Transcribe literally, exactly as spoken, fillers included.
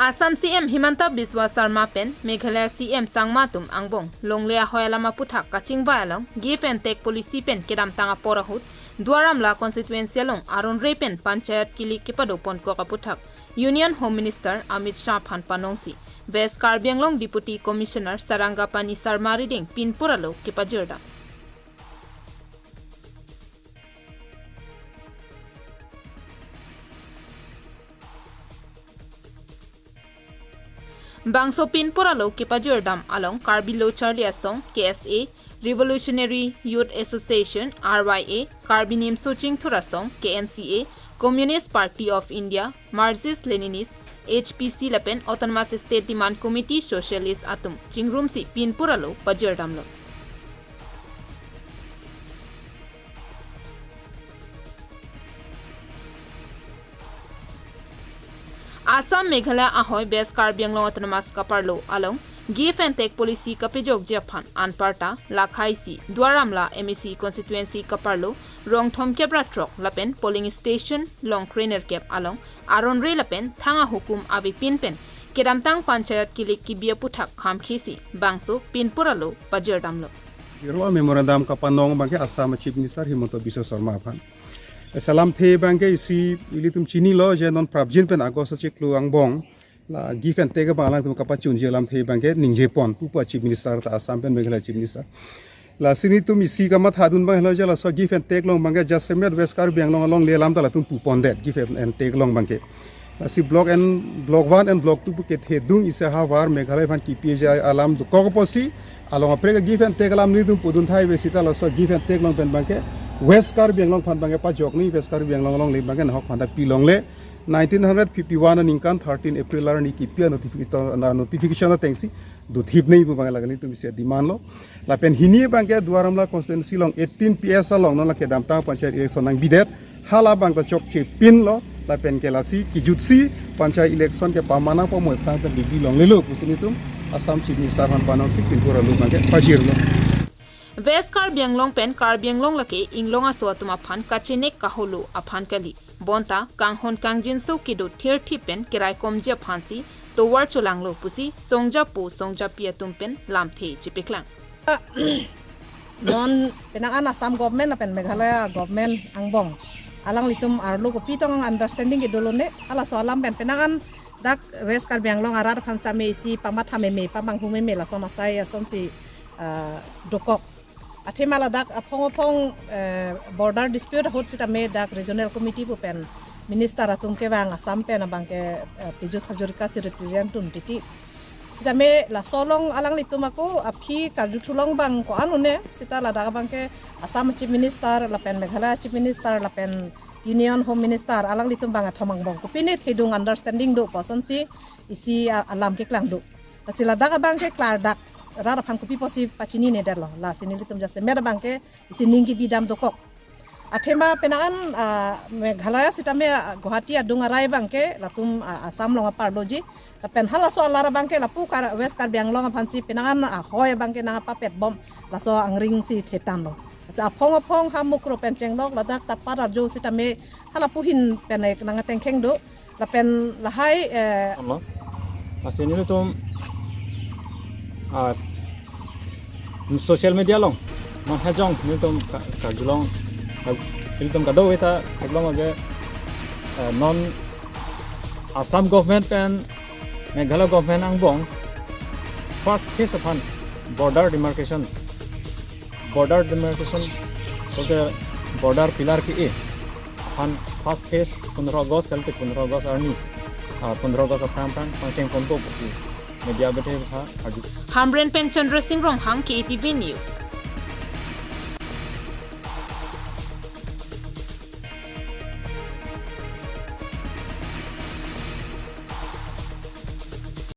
Assam C M Himanta Biswa Sarma pen Meghalaya C M Sangma atum angbong longle ahoi alam aputhak kachingvai along give and take policy pen kedamtang apor ahut Duar Amla constituency along aron re pen panchayat kilik kepado ponkok aputhak Union Home Minister Amit Shah aphan panongsi West Karbi Anglong Deputy Commissioner Sarangapani Sarma rideng pinpur alo kepajirdam. Bangso pinpur alo kepajirdam along Karbi Lo Charli Asong, K S A, Revolutionary Youth Association, R Y A, Karbi Nimso Chingthur Asong, K N C A, Communist Party of India, Marxist Leninist, H P C lapen Autonomous State Demand Committee Socialist atum chingrumsi pinpur alo pajirdamlo. Assam Meghalaya ahoi West Karbi Anglong Autonomous kaparlo along give and take policy kapejokji aphan anparta lakhaisi Duar Amla M A C constituency kaparlo rong thomkep ra throk lapen polling station long krenerkep along aron re lapen thang ahukum avepin pen kedamtang panchayat kilik kibi aputhak khamkhesi bangso pinpur alo pajirdamlo. Iro memorandum kapanong abangke Assam Chief Minister Himanta Biswa Sarma aphan. Salamthe abangke isi ilitum chinilo je non prapjin pen August achiklo angbong la give and take abang alangtum kapachunji alamthe abangke ningjepon pupo Chief Minister ta Assam pen Meghalaya Chief Minister. Lasi nelitum isi kamathadun abang helo je laso give and take along abangke jasemet West Karbi Anglong alongle alam ta latum pupondet give and take along abangke. Lasi block and block one and block two pu kethedung isi ahavar Meghalaya aphan kipi ajai alam dokok apotsi along apre give and take alam nelitum pudun thai ave seta laso give and take along pen abangke West Karbi Anglong aphan abangke pajok ni West Karbi Anglong alongle abangke nahok aphan ta pilongle. Nineteen hundred fifty-one aningkan thirteen April arni kipi a notification, na notification atengsi dothip nei pu abang lake nelitum isi demand lo. Lapen hini abangke Duar Amla constituency along eighteen P S along non lake damtang panchayat election nangbidet. Hala abang ta chokche pinlo. Lapen ke lasi kijutsi panchayat election ke pamana pamoi aphrang pen dibi longlelo pusi nelitum Assam Chief Minister aphan panongsi pinpur alo abangke pajirlo. West Karbi Anglong pen Karbi Anglong lake inglong aso atum aphan kachenek kaholo aphan kali. Bonta kanghon kangjinso kedo thirthip pen keraikomji aphansi tovar cholanglo pusi songjapo songjapi atum pen lamthe chepeklang. Non penang an Assam government lapen Meghalaya government angbong alanglitum arlo kopi tong understanding kedo lone, halaso alam pen penang an dak West Karbi Anglong arat aphan sitame isi pamatha meme pamanghu meme lason asai asonsi, ah, dokok. Athema ladak aphong aphong, eh, border dispute ahut sitame dak regional committee pu pen minister atum kevang Assam pen abangke, eh, Piyush Hazarika si represent dun titi. Sitame laso along alanglitum ako aphi karju thulong abang ko-an lone seta ladak abangke Assam Chief Minister lapen Meghalaya Chief Minister lapen Union Home Minister alanglitum abang athom angbong kopine thedung understanding do pu asonsi isi a-, alam keklang do. Lasi ladak abangke klardak rat aphan kopi pusi pachininedetlo. Lasi nelitum jasemet abangke isi ning kebidam dokok. Athema penang an, ah, Meghalaya sitame, ah, Guwahati adung arai abangke latum, ah, Assam along aparloji. Lapen halaso alar abangke lapu Kar-, West Karbi Anglong aphansi penang an, ah, ahoi abangke nangpapet bom laso angring si thetanlo. Lasi aphong aphong ha Mukroh pen chenglok ladak tapat arjo sitame halapu ahin pen ek nangtengkheng do. Lapen lahai, eh, Ama, lasi nelitum, ah, social media along, non hejong nelitum ka-, kajulong, ka-, nelitum kadokave ta theklong aja, eh, non Assam government pen Meghalaya government angbong first phase aphan border demarcation, border demarcation, okay, border pillar ke-e aphan first phase pondro August kalite pondro August arni, ah, pondro August aphrang aphrang pangcheng ponpo pusi media bethe ha arju. Hamren pen Chandra Singh Ronghang, K A T V News.